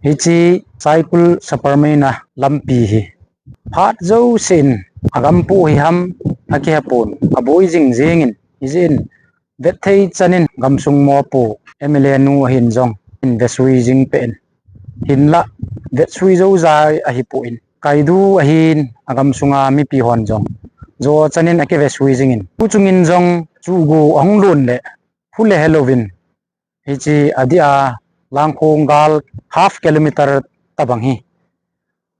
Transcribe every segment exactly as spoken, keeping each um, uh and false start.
Hiche Saikul Saparmeina lampi hi phat jousen agampu hi ham akihepon, aboi jing jengin, hijeh in vetthei chanin gamsung mopo M L A nu ahin jong in vesui jing peh in, hinlah vetsui jou jai ahipon, kaidu ahin agamsunga mipi hon jong jo chanin akivesui jingin, tuchungin jong chugu ahung lon le hule helouvin, hiche adeh a Langkhong gal half kilometer tobang hi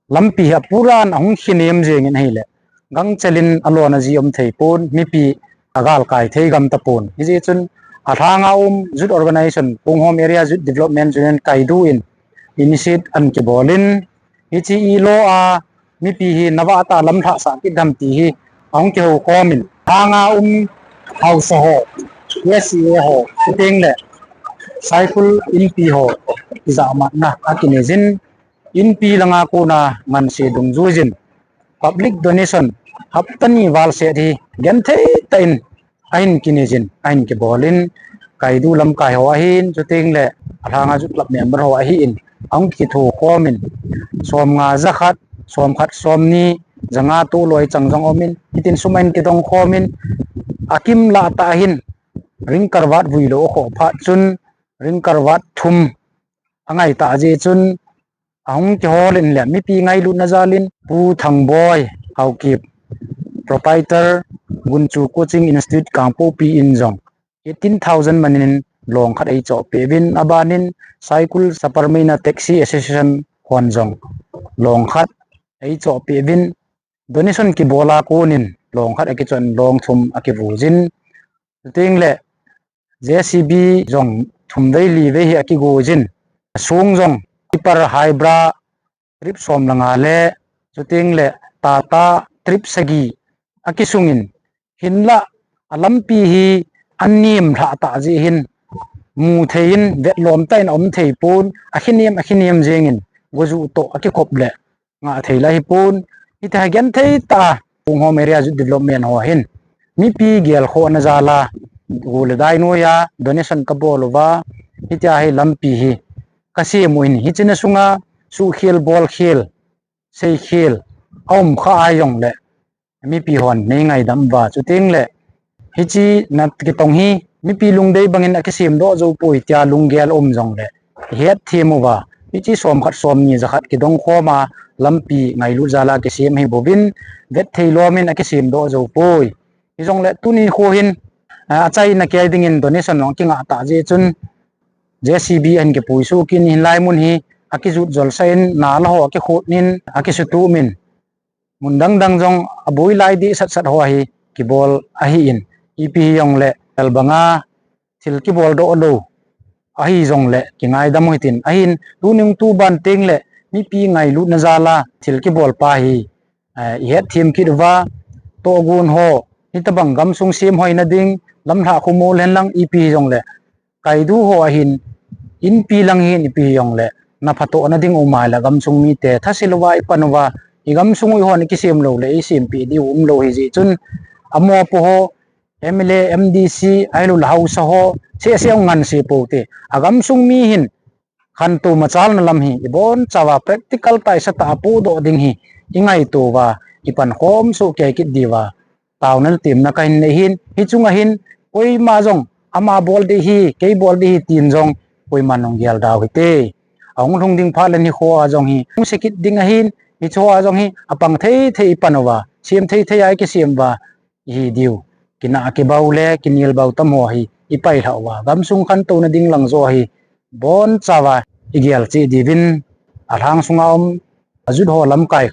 lampi hi apuran ahung khinem jengin ahile, gangchelin alona ji um thei pon, mipi agalkai thei gam tapon. Hijeh chun alhanga um Youth Organization, Punghom Area Youth Development Union kaidu in initiate ahin kibolin, hiche ilo a mipi hi navah tah a lamlhah sah kit dam ti hi ahung kihou khomin, alhanga um haosa ho, S C A ho, chuteng le Saikul Inpi ho kijahmatna akineijin, Inpi langa kona ngansi dungjuijin, public donation hapta ni val set hi genthei tah in ahin kineijin, ahin kibolin, kaidu lamkai ho ahin, chuteng le alhanga Youth Club member ho ahin, ahung kitho khomin, somnga, jakhat, somkhat, somni, janga toloi chang jong umin, hitin sum ahin kidong khomin, akim lah tah ahin, ring karvat vuilou akhoh phat chun, ring karvat thum angai tah jeh chun, ahung kihol in le mipi ngailutna jalin Pu Thangboi Haokip, Proprietor, Gunchu Coaching Institute Kangpokpi in jong eighteen thousand manin long khat eichoh peh uvin, abanin Saikul Saparmeina Taxi Association hon jong long khat eichoh peh uvin, donation kibola konin long khat akichon long thum akivuijin, chuteng le J C B jong thum vei li vei hi akiguijin, asung jong tipper Hybrah trip som le nga le, chuteng le Tata trip sagi akisungin, hinlah alampi hi anem lhah tah jeh hin, mu thei in vetlom tah in aum thei pon, akhinem, akhinem jengin, gojuh toh akikop le ngah thei la hipon, hitia genthei tah a Punghom Area Youth Development ho hin mipi gelkhohna jal a, go le dai noiya donation kabol uva, hitia hi lampi hi kasem u ahin, hiche na sunga suhkhel, bolkhel, seikhel aum kha ahi jongle, mipi hon nei ngaidam uva, chuteng le hiche na kitong hi mipi lungdei bangin akisem doh jou poi tia lunggel um jongle, ihet them uva, hiche somkhat, somni, jakhat kidong khoma lampi ngailut jal a kisem ahi bouvin, vetthei lomin akisem doh jou poi. Hijongle tuni kho hin, a, achaina kei dingin donation jong akingah tah jeh chun, J C B ahin kipui soh kit in, hilai mun hi akijut jolsah in, nala ho akikhut in, akisutup in, mun dang dang jong aboi lai deh sat sat ho hi kibol ahin, ipi hijongle, el banga thil kibol doh lou ahi jongle kingaidam u hitin, ahin tuni hung tu ban teng le mipi ngailutna jal a thil kibol pa hi, eh, ihet them kit uva, tohgon ho, hitabang gamsung sem hoina ding, lamlhah khomol hen lang, ipi hijongle, kaidu ho ahin, Inpi lang hin ipi hijongle, na phatohna ding um ahile gamsung mite thasil uva ipan uva, igamsung u eihon ikisem lou le isempeh diu umlou ahi jeh chun, amopo ho, M L A, M D C, ahilou le haosa ho, seh seh hung ngansi pou te. Agamsung mi hin, khantou machalna lam hi ibonchauva practical tah a isah tah a pohdoh ding hi ingaito uva, ipankhom soh kei kit diuva, taona le temna kahin nei ahin, hiche chunga hin, koima jong ama bol ding ahi, kei bol ding ahi tin jong koiman hung gel dau hite. Ahung lhung ding phat le nikho a jong hi hung se kit ding ahin, hiche ho a jong hi apang thei thei ipan uva, sem thei thei a ikisem uva ihi diu, kinah kibau le kinel bau tam ho hi ipailhah uva, gamsung khantouna ding lang joh hi bonchauva igel cheh diuvin, alhang sunga um a youth ho lamkai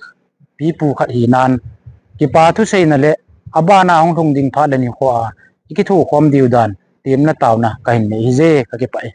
pipu khat hinan, kipa thuseina le abana hung lhung ding phat le nikho a ikithokhom diu dan temna taona kahin nei ahije, kakipah e.